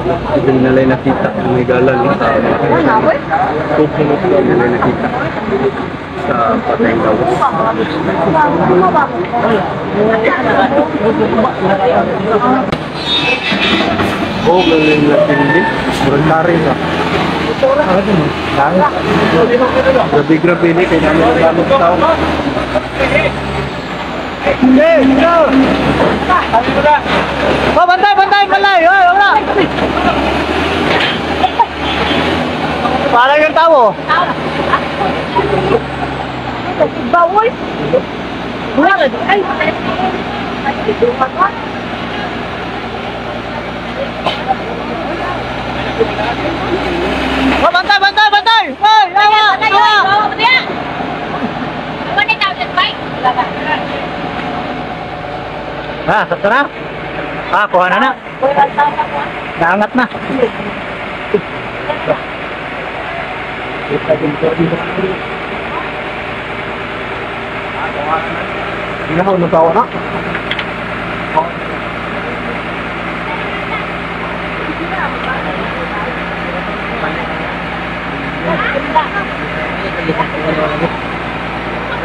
Hindi nila nakita ang higalan sa nila nakita sa Patayng Gawas. Oh, galing na tindi. Murag tarin ba? Grabe-grabe ni kay namin ang daming tao. Hey, go! Oh, bantay, bantay, balay! Oy, wala! Parang yung tao. Bawal! Ay! Oh, bantay, bantay, bantay! Oy, awa! Awa! Ah, sakto na? Ah, kuha na na. Naangat na. Hindi na ako natawa na.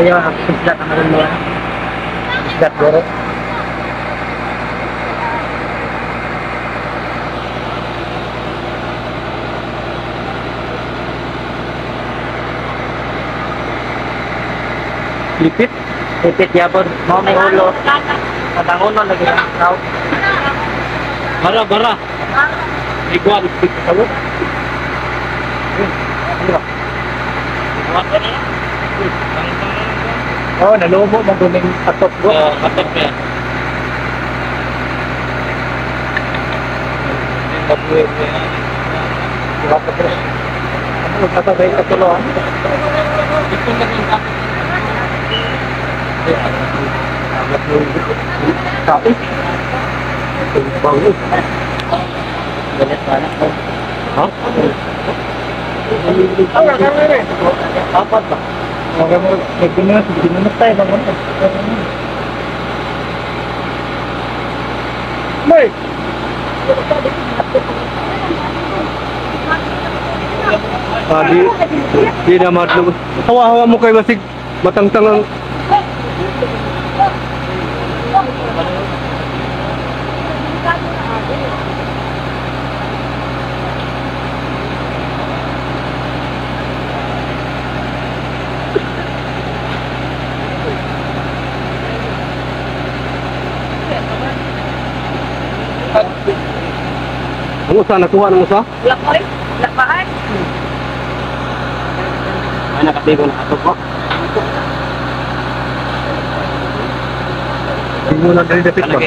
Kaya, isdat ang rin mo. Isdat, goro. Lipit? Lipit, yapon. Mau may ulo. Matangunon lagi ang tao. Bara, bara. Igual. Ano? Ano ba? Oh, nalubo maguming atop ko. Oh, atop niya. Ano, magkakabay ka tuloan? Kain. Bango. Galit pa na. Ha? Apat ba? Nagbinunos tayo. May! Ah, di na madlog. Hawa-hawa mo kay basig matangtang ang ang usa, nakuha ng usa? Wala ko eh. Wala pa ay. Ay, nakatigo na ato ko. Hindi mo na dali dapit ba?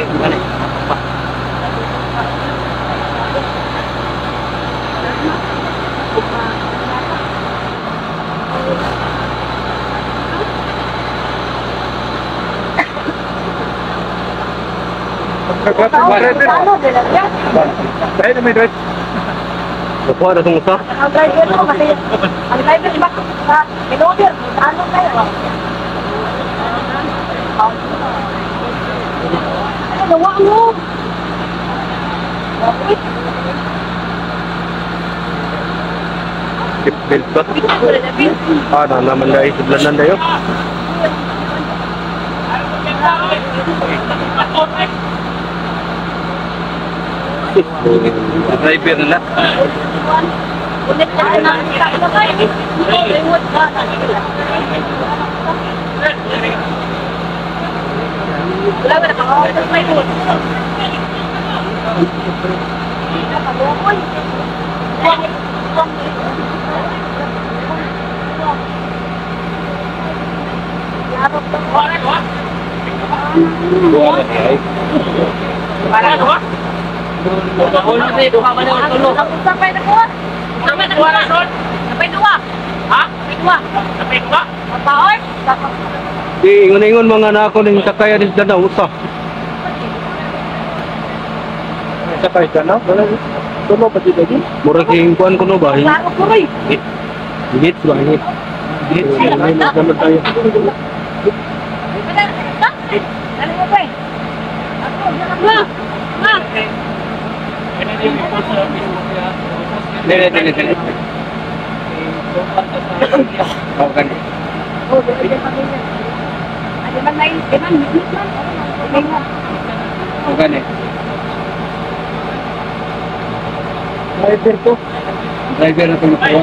Dahil may drive. Nakuha na itong usa? Ang driver ko kasi, ang driver iba, in-order, ano tayo? Ano, gawa mo? Seatbelt ba? Ah, na naman dahil. Sudlanan tayo. Driver na. Di ingon-ingon mga anak ko ning sakay din sa usa. Sakay ka na? Tulo pa dito din. Murag hingkuan ko no ba? Hingit ba hingit? Hingit. Naman tayo. Dili, dili, dili. Oh, gani. Oh, di ba pamilya? Ay, man may, di man, man. May nga. Oh, gani. Driver ko. Driver na tumukuha.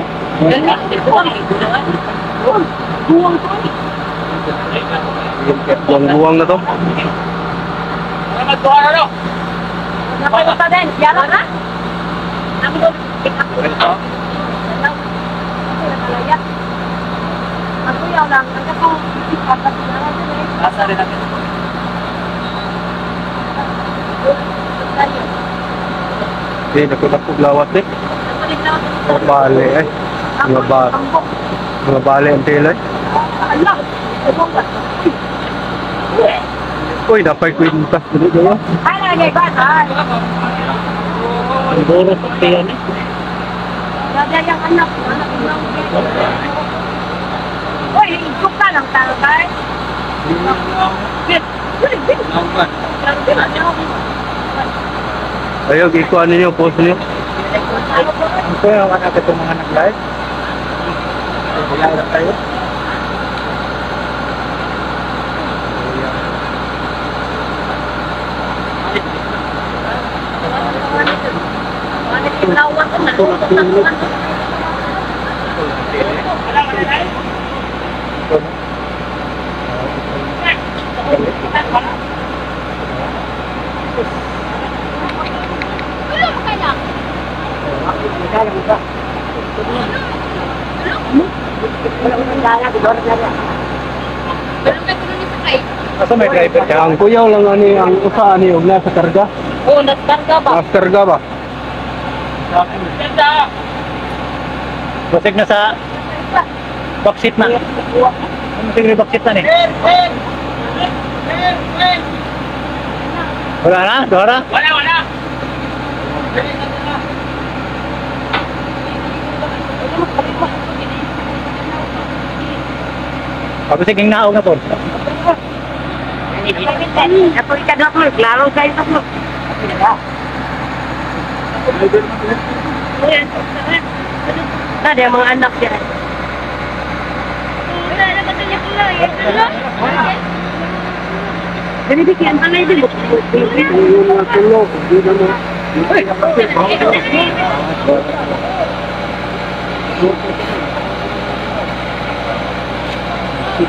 Buwang to eh. Buwang-buwang na to. Napunta din. Yara na? Ako. Ako yaw lang. Ang ako, Asa rin natin. Eh, dako-dako lawat eh. Oh, bale eh. Mga ba mga bale ang tela eh. Ala! Uy, napay kwintas dili daw. Ay, nagay ba? Ay, Ang buro sa tiyan eh. grabe ang anak. Anak mo. Uy, igok ka lang tao kay. Ayaw, ikuha ninyo, post niyo. Ito yung anak itong mga nag-live. Live tayo. Asa may driver ka? Ang kuyaw lang ani ang usa ani og nasa karga. Oh, nagkarga ba? Nasa karga ba? Basig na sa backseat na. Basig na backseat na ni. Wala na? Dora? Wala, wala. Pabasig yung naog na po. Ako ikadwa ko, klaro kayo ako. Ada mga anak niya. Binibigyan pa na yun.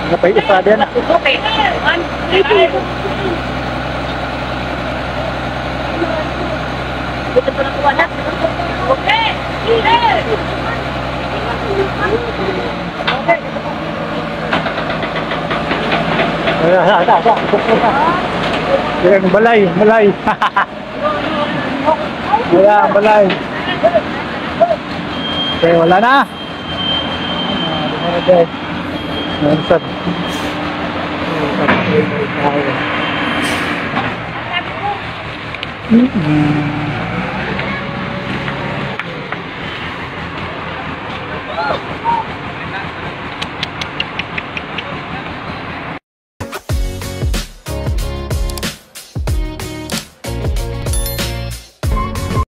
Napay isa din na. Okay. Ito pa na kuha na. Okay. Wala, wala, wala. Yung balay, balay. Wala, balay. Okay, wala na. Nansad.